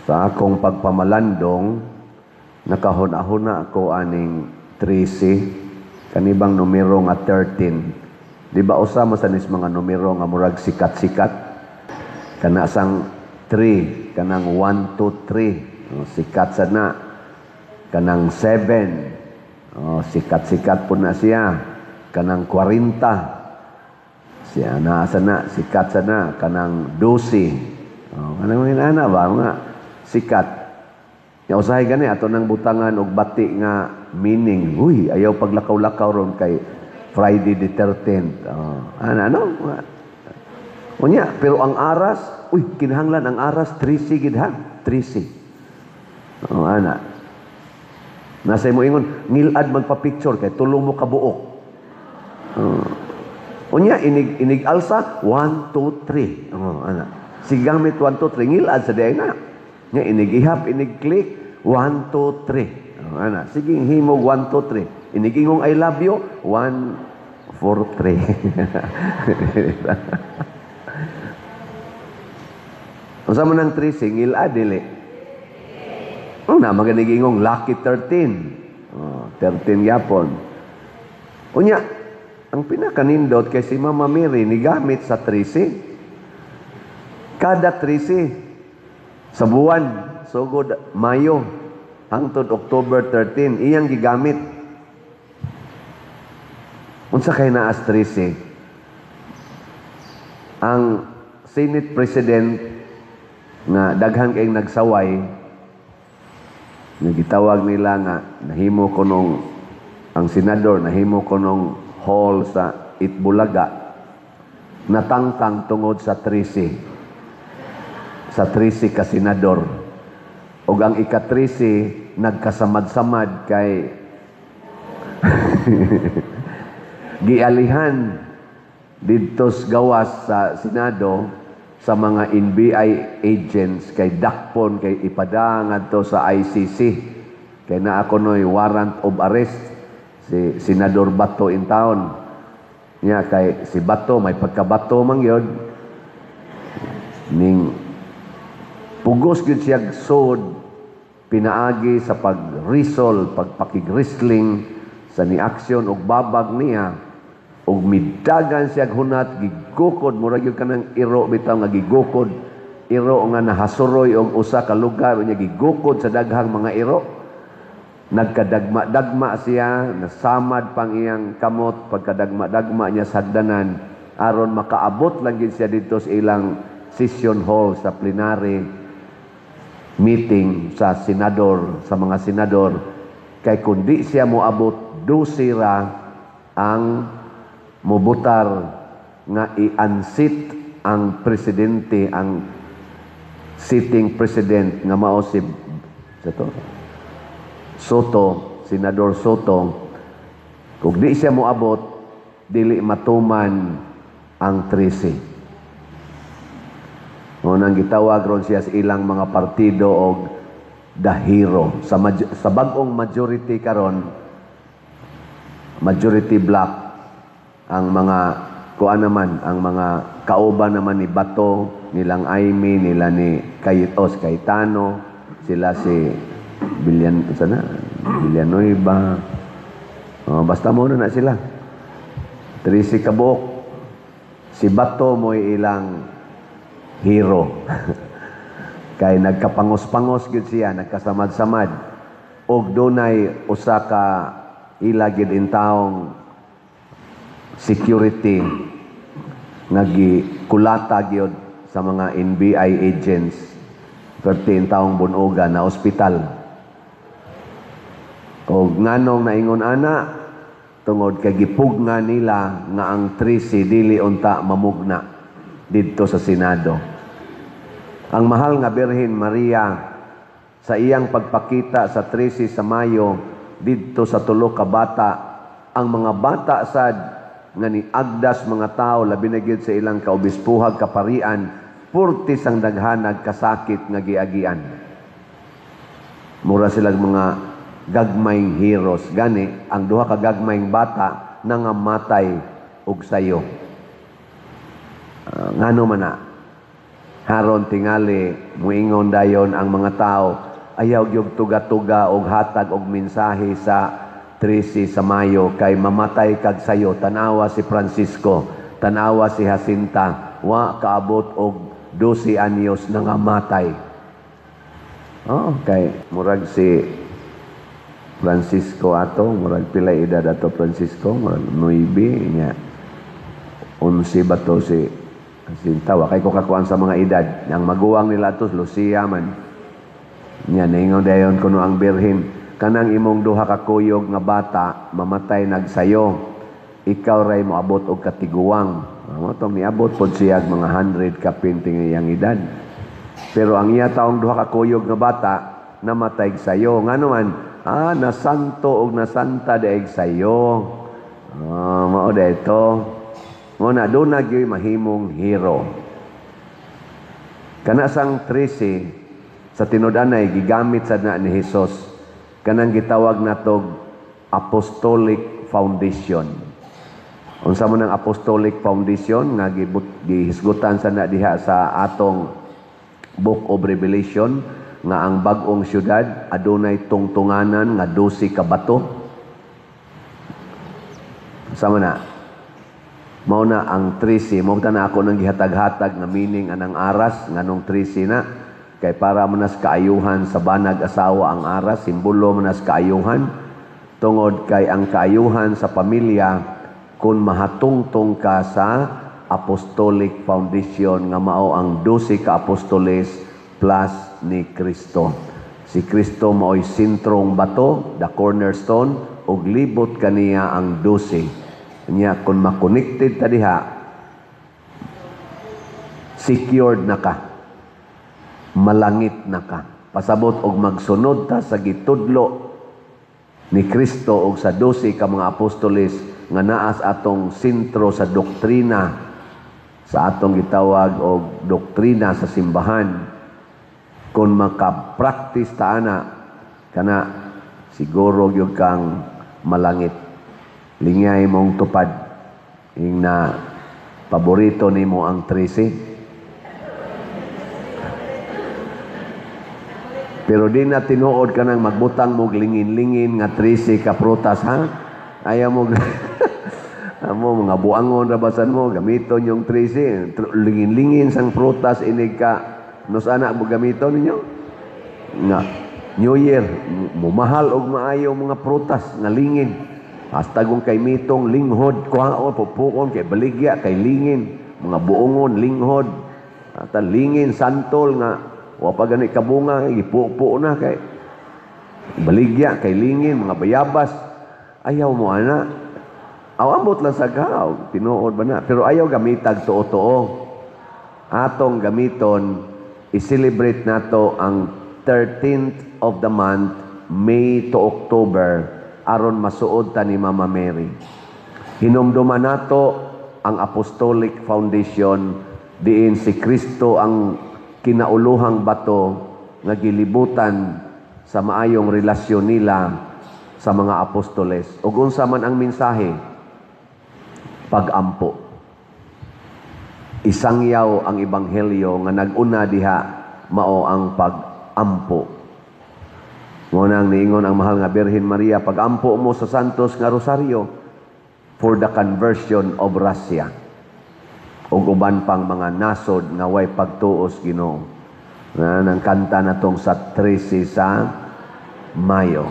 Sa akong pagpamalandong, nakahuna-huna ako aning 13, kanibang numero nga 13. Di ba usa man sa nis mga numero nga murag sikat-sikat? Kana sang 3, kanang 1, 2, 3. Oh, sikat sa na. Kanang 7, oh, sikat-sikat po na siya. Kanang 40, siya na sa na, sikat sa na. Kanang 12. Oh, kanang mga ana ba? Mga sikat. Ya usahay gani ato nang butangan og bati nga meaning. Uy, ayaw paglakaw-lakaw ron kay Friday the 13th. Oh, ana ano? Unya, pero ang aras, uy, kinahanglan ang aras 13 gid ha. 13. Oh, ana. Nasa mo ingon, ngilad magpa-picture kay tulo mo kabuok. Oh. Unya inig inig alsa 1 2 3. Oh, ana. Sige gamit 1 2 3 ngilad sa diay na. Nya inig ihap, inig click 1 2 3. Oh, ana. Sige himog 1 2 3. Inig ingong "I love you" 1 4 3. Unsa man ang 3 ngilad dili? Oh, na maganig ingong lucky 13. Oh, 13 gyapon. Unya, ang pinakanindot kay si Mama Mary nigamit sa 13. Kada 13 sa buwan, sugod Mayo hangtod October 13, iyang gigamit. Unsa kay naas 13? Ang Senate President nga daghan kayong nagsaway nga gitawag nila nga nahimo ko nung ang senador nahimo ko nung hall sa Eat Bulaga, natangtang tungod sa 13, sa 13 ka senador, ug ang ika-13 nagkasamad-samad kay gialihan didto sa gawas sa Senado sa mga NBI agents kay dakpon, kay ipada ngadto sa ICC kay naa kunoy warrant of arrest si Senador Bato in town niya. Kay si Bato may pagkabato man gyud, ning pugos gyud siya sod pinaagi sa pag-wrestle, pagpakig-wrestling sa ni-aksyon og babag niya og midagan siya hunat, gigukod, murag gyud kanang iro bitaw nga gigukod, iro nga nahasuroy og usa ka lugar, unya gigukod sa daghang mga iro. Nagkadagma-dagma siya, nasamad pang iyang kamot pagkadagma-dagma niya sa hagdanan aron makaabot lang gid siya dito sa ilang session hall sa plenary meeting sa senador, sa mga senador, kay kung di siya moabot, 12 ra ang mubutar nga i-unseat ang presidente, ang sitting president nga mao si sa to, Sotto, Senador Sotto. Kung di siya moabot, dili matuman ang 13. Mo nang gitawag ron siya sa ilang mga partido og the hero. Sa bag-ong majority karon, majority block, ang mga kuan naman, ang mga kauban naman ni Bato, nilang Imee, nila ni Cayetos, Cayetano, sila si Villan, sana, Villanueva. Oh, basta mo na sila. 13 kabuok. Si Bato mo'y ilang hero. Kay nagkapangos-pangos gyud siya, nagkasamad-samad. Og dunay usa ka ila gyud intawong security nga gikulata gyud sa mga NBI agents. 13 taong bunoga na ospital. Og nganong naingon ana? Tungod kay gipugna nila nga ang 13 dili unta mamugna didto sa Senado. Ang mahal nga Birhen Maria, sa iyang pagpakita sa 13 sa Mayo didto sa tulo ka bata, ang mga bata sad nga niagdas mga tao, labi na gyud sa ilang kaobispuhag kaparian, purti sang daghanag kasakit nga giagian. Mura silang mga gagmayng heroes. Gani, ang duha ka gagmayng bata nangamatay og sayo. Ngano man na? Haron tingali muingon dayon ang mga tao, ayaw gyud tuga-tuga og hatag og mensahe sa 13 sa Mayo kay mamatay kag sayo. Tanawa si Francisco, tanawa si Jacinta, wa kaabot og 12 anyos, nangamatay. Oh, kay murag si Francisco ato, murag pila edad ato Francisco? Murag 9 nya. 11 ba to si Jacinta? Wa kay ko kakuan sa mga edad. Ang maguwang nila ato, Lucia man. Nya ningon dayon kuno ang birhen, kanang imong duha ka kuyog nga bata mamatay nagsayo. Ikaw ray moabot og katiguang. Mao tong niabot pod siya mga 100 kapin tingi iyang edad. Pero ang iya taong duha ka kuyog nga bata namatay sayo. Ngano man? Ah, nasanto og nasanta daig sayo. Ah, mao dito. Mao na doon na gyud mahimong hero. Kana sang 13 sa tinud-anay gigamit sad na ni Hesus kanang gitawag natog Apostolic Foundation. Unsa man ang Apostolic Foundation nga gihisgutan sa na diha sa atong Book of Revelation, nga ang bag-ong syudad adunay tungtunganan nga 12 ka bato? Sama na. Mao na ang 13, mao ta na ako nang gihatag-hatag nga meaning anang aras, nganong 13 na, kay para manas kaayuhan sa banag asawa ang aras, simbolo manas kaayuhan, tungod kay ang kaayuhan sa pamilya kung mahatungtong ka sa Apostolic Foundation nga mao ang 12 ka apostoles plus ni Kristo. Si Kristo mao'y sentrong bato, the cornerstone, ug libot kaniya ang 12. Nya kung makonected ta diha, secured na ka. Malangit na ka. Pasabot og magsunod ta sa gitudlo ni Kristo og sa 12 ka mga apostoles nga naa sa atong sentro sa doktrina, sa atong gitawag og doktrina sa simbahan. Kung maka-practice ta ana kana, siguro gyud kang malangit. Lingay mong tupad ing na paborito nimo ang 13. Pero di na tinuod ka nang magbutang mo lingin-lingin nga 13 ka prutas, ha? Ayaw mo, amo, mga buangon rabasan mo, gamiton yung 13. Lingin-lingin sang prutas, inig ka. Nos anak mo gamiton ninyo? Nga, New Year, mumahal og maayo mga prutas nga lingin. Hasta kung kay mitong linghod, kuhaon, pupukon, kay baligya, kay lingin. Mga buongon, linghod. Ata lingin, santol nga, wa pa gani kabunga, ipupo na kay baligya, kay lingin, mga bayabas. Ayaw mo ana. Aw, ambot lang sa gaw, tinuod ba na? Pero ayaw gamitag tuo-tuo. Atong gamiton, i-celebrate nato ang 13th of the month, May to October, aron masuod ta ni Mama Mary. Hinumduman nato ang Apostolic Foundation, diin si Kristo ang kinauluhang bato nga gilibutan sa maayong relasyon nila sa mga apostoles. Ug unsa man ang mensahe? Pag-ampo. Isangyaw ang ebanghelyo nga nag-una diha mao ang pag-ampo. Mao nang niingon ang mahal nga Birhen Maria, pag-ampo mo sa Santos nga Rosario for the conversion of Russia ug uban pang mga nasod nga way pagtuos Ginoo. Na nang kanta natong sa 13 sa Mayo.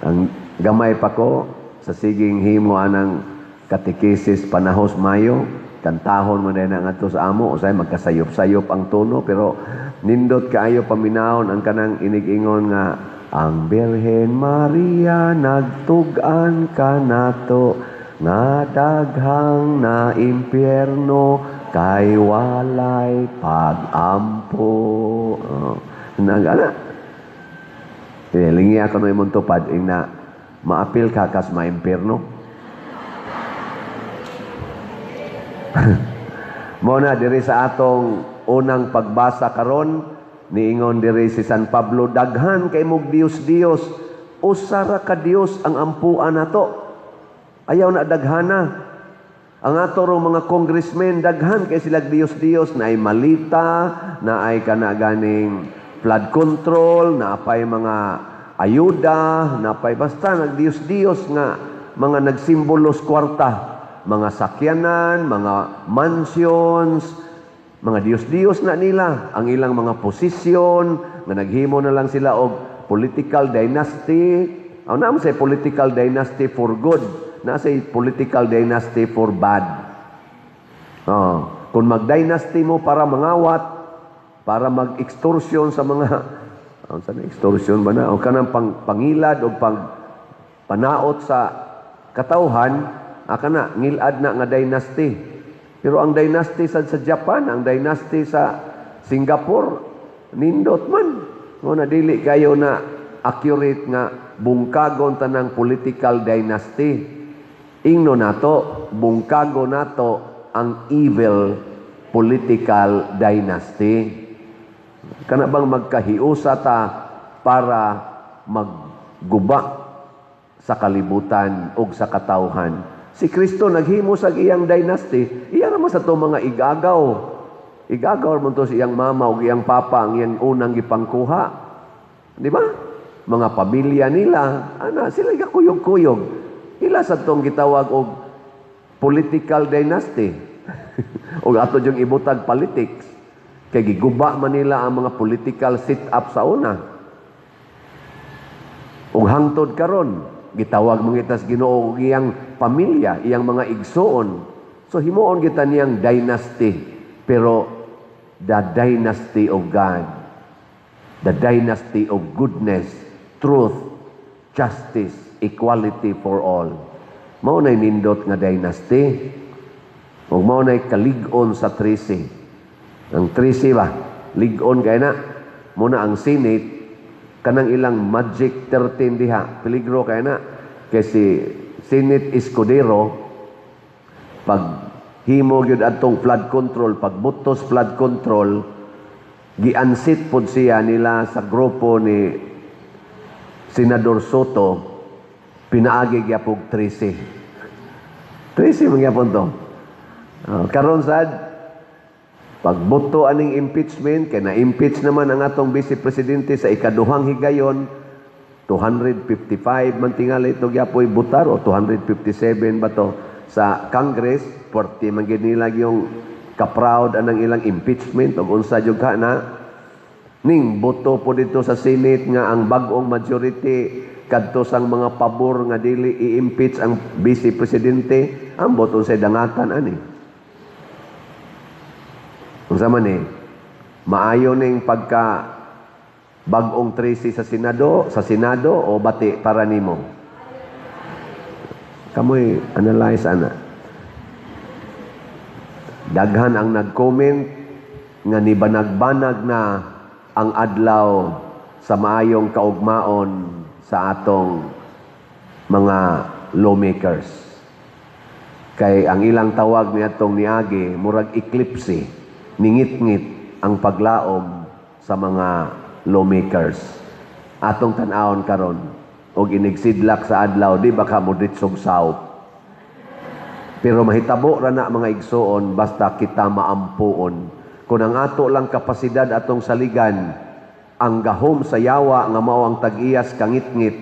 Ang gamay pa ko sa siging himo anang katekesis panahos Mayo, kantahon mo na ngadto sa amo, usay magkasayop-sayop ang tono, pero nindot kaayo paminahon ang kanang inig-ingon nga ang Birhen Maria nagtug-an kanato nga daghang na impyerno kay walay pag-ampo. Oh, nagana. Eh, lingi ako no imong tupad ing na maapil ka kas maimpierno. Mao na diri sa atong unang pagbasa karon, niingon diri si San Pablo, daghan kay mog Dios-Dios, usa ra ka Dios ang ampuan nato. Ayaw na daghana. Ang ato rong mga congressmen, daghan kay sila Diyos-Diyos, na ay malita, na ay kana ganing flood control, na pay mga ayuda, na pay basta nagdiyos-Diyos nga mga nagsimbolos kwarta, mga sakyanan, mga mansions, mga Diyos-Diyos na nila, ang ilang mga posisyon, nga naghimo na lang sila og political dynasty. Ang naman say political dynasty for good, nasa political dynasty for bad. Oh, kung mag-dynasty mo para mangawat, para mag-extortion sa mga, ang sa extortion ba na? O kanang pangilad o panaot sa katawhan, aka na, ngilad na nga dynasty. Pero ang dynasty sa Japan, ang dynasty sa Singapore, nindot man. O na dili kayo na accurate nga bungkagon tanang political dynasty. Ingno nato, bungkago nato ang evil political dynasty. Kana bang magkahiusa ta para magguba sa kalibutan ug sa katawhan? Si Kristo naghimo sa iyang dynasty, iya naman sa to mga igagaw. Igagaw man to sa iyang mama ug iyang papa ang iyang unang gipangkuha. Di ba? Mga pamilya nila, ana sila gakuyog-kuyog. Ila sa tong gitawag og political dynasty. Og ato yung ibutag politics. Kay giguba man nila ang mga political sit-up sa una. Ug hangtod karon, gitawag man kita sa Ginoo og iyang pamilya, iyang mga igsoon. So himuon kita niyang dynasty, pero the dynasty of God, the dynasty of goodness, truth, justice, equality for all. Mao nay nindot nga dynasty. Ug mao nay kalig-on sa 13. Ang 13 ba? Lig-on kay na. Muna ang Senate kanang ilang magic 13 diha. Peligro kay na. Kay si Senate Escudero, pag himo gyud atong flood control, pag butos flood control, gi-unseat pod siya nila sa grupo ni Senador Sotto, pinaagi gyapog 13. 13 man gyapon to. Karon sad pagboto aning impeachment, kay na-impeach naman ang atong vice presidente sa ikaduhang higayon, 255 man tingali ito gyapoy butar o 257 ba to sa Congress, 40 man gid nila yung ka-proud anang ilang impeachment og unsa jud ka na ning boto po dito sa Senate nga ang bag-ong majority kadto sang mga pabor nga dili i-impeach ang vice presidente, ang boto sa dangatan ani. Unsa man eh, maayo ning pagka bag-ong 13 sa Senado o bati para nimo? Kamoy analyze ana. Daghan ang nag-comment nga nibanag-banag na ang adlaw sa maayong kaugmaon sa atong mga lawmakers. Kay ang ilang tawag ni atong niagi, murag eclipse, ningit-ngit ang paglaom sa mga lawmakers. Atong tan-awon karon og inigsidlak sa adlaw, di ba ka moditsog south? Pero mahitabo ra na, mga igsoon, basta kita maampuon. Kung ang ato lang kapasidad atong saligan, ang gahom sa yawa nga mao ang tag-iyas kangitngit,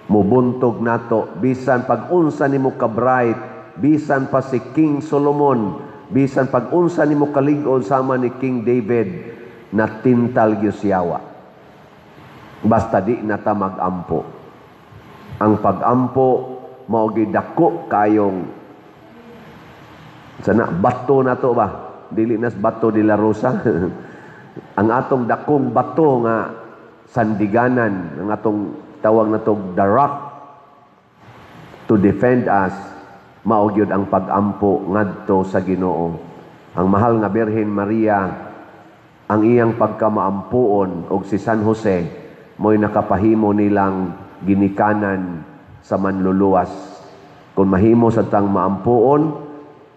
mubuntog nato bisan pag unsa nimo ka bright, bisan pa si King Solomon, bisan pag unsa nimo kalig-on sama ni King David, natintal gyud siyawa. Basta di na ta mag-ampo. Ang pag-ampo mao dako kayong sana bato na to ba? Dili nas bato de la Rosa. Ang atong dakong bato nga sandiganan, ang atong tawag na to the rock to defend us, mao gyud ang pag-ampo ngadto sa Ginoo. Ang mahal nga Birhen Maria, ang iyang pagkamaampuon og si San Jose, mo'y nakapahimo nilang ginikanan sa Manluluwas. Kung mahimo sa tang maampuon,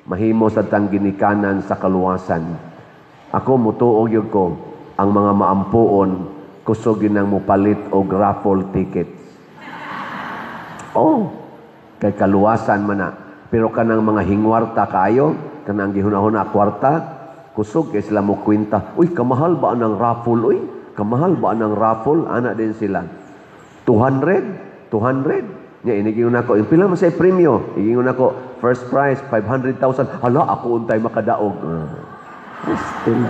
mahimo sa tang ginikanan sa kaluwasan. Ako mutuo gyud ko, ang mga maampuon kusog yun ang mupalit og raffle tickets. Oh, kay kaluwasan man na. Pero kanang mga hingwarta kaayo, kanang gihuna-huna kwarta, kusog kay sila mo kwenta. "Uy, kamahal ba ang raffle? Uy, kamahal ba ang raffle?" Ana din sila. 200, 200. Nya inigingon ako, "Yung pila man sa premyo?" Igingon ako, "First prize, 500,000." "Hala, ako untay makadaog." Still.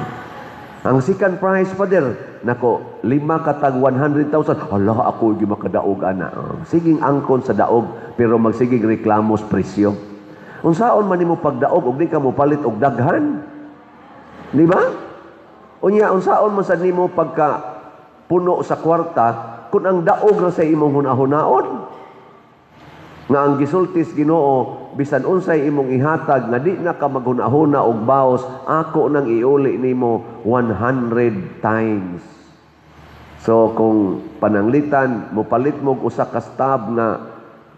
"Ang second prize, Father?" "Nako, lima katag 100,000." "Hala, ako gyud makadaog ana." Siging angkon sa daog, pero magsigig reklamos presyo. Unsaon man nimo pagdaog og di ka mo palit og daghan? Di ba? Unya, unsaon man sad nimo pagka puno sa kwarta kung ang daog ra sa imong hunahunaon? Nga ang gisultis Ginoo, bisan unsay imong ihatag nga di na ka maghunahuna og baos, ako nang iuli nimo 100 times. So kung pananglitan mopalit mo og usa ka stub nga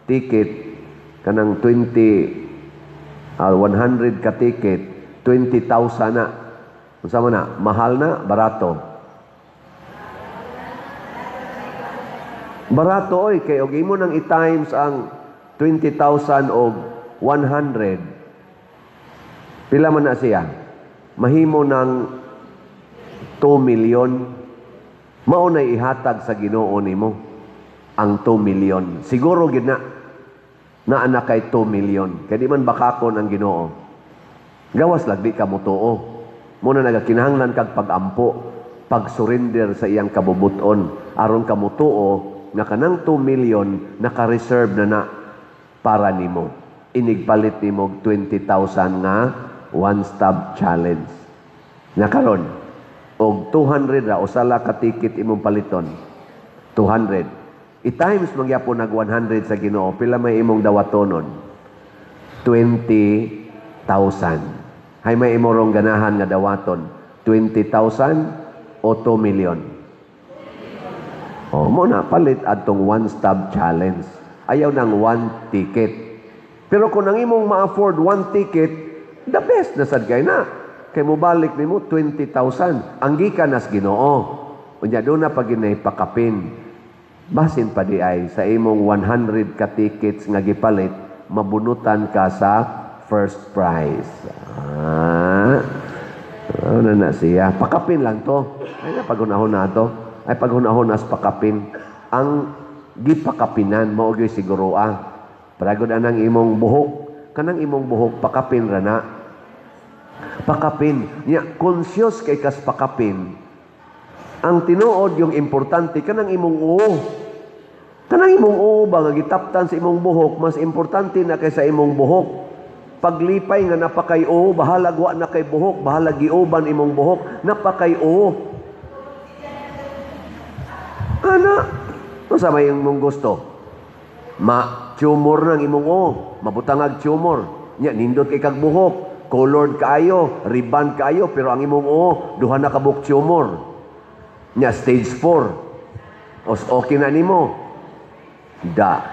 ticket, kanang 20, 100 ka ticket, 20,000 na. Unsa man na? Mahal na, barato? Barato oy, kay og imo nang i-times ang 20,000 og 100, pila man na siya? Mahimo ng 2 million. Mao na ihatag sa Ginoo nimo ang 2 million. Siguro gid na naa na kay 2 million. Kay di man bakakon ang Ginoo. Gawas lang di ka motuo. Muna nagakinahanglan kag pag-ampo, pag-surrender sa iyang kabubuton aron ka motuo nga kanang 2 million naka-reserve na na para nimo. Inigpalit nimo og 20,000 nga one stop challenge. Nakaron og 200 ra usa la ka ticket imong paliton. 200. I-times magyapon nag 100 sa Ginoo, pila may imong dawatonon? 20,000. Hay may imorong ganahan nga dawaton, 20,000 o 2 million? O, mo na palit adtong one stop challenge. Ayaw ng one ticket. Pero kung ang imong ma-afford one ticket, the best na sad kay na. Kay mobalik nimo 20,000. Ang gikan nas Ginoo. Unya doon na pag pakapin. Basin pa di ay sa imong 100 ka tickets nga gipalit, mabunutan ka sa first prize. Ano na siya? Pakapin lang to. Ay na paghunahon na to. Ay paghunahon as pakapin. Ang gipakapinan mao gyud siguro ah. Paragod anang imong buhok, kanang imong buhok pakapin ra na. Pakapin. Nya conscious kay kas pakapin. Ang tinuod yung importante kanang imong uo. Kanang imong uo ba nga gitaptan sa imong buhok, mas importante na kaysa imong buhok. Paglipay nga napakay uo, bahalag wa na kay buhok, bahalag giuban imong buhok, napakay uo. Ana, unsa may imong gusto? Ma tumor nang imong uo, mabutangag tumor. Nya nindot kay kag buhok, colored kaayo, ribbon kaayo, pero ang imong uo duha na ka buok tumor. Nya stage 4. Os okay na nimo. Da.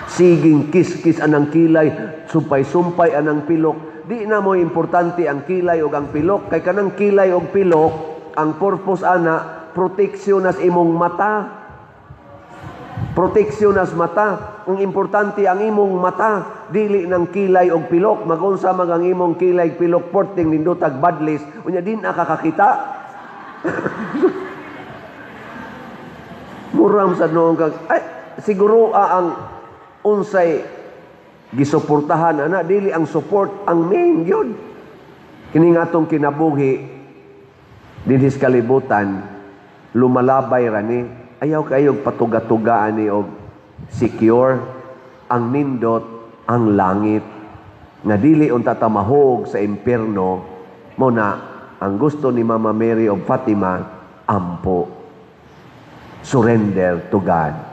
Siging kiskis anang kilay, sumpay-sumpay anang pilok. Di na mo importante ang kilay og ang pilok, kay kanang kilay og pilok, ang purpose ana, proteksyon nas imong mata. Proteksyon nas mata. Ang importante ang imong mata, dili ng kilay og pilok. Magunsa mag ang imong kilay og pilok porting nindotag badlis, unya din na kakakita. Muram sa noong kag ay siguro ang unsay gisuportahan ana, dili ang support ang main gyud. Kini nga atong kinabuhi dinhi sa kalibutan, lumalabay ra ni, ayaw kayog patuga-tugaan ni og secure. Ang nindot ang langit nga dili unta ta mahog sa impierno. Mo na ang gusto ni Mama Mary og Fatima, ampo, surrender to God.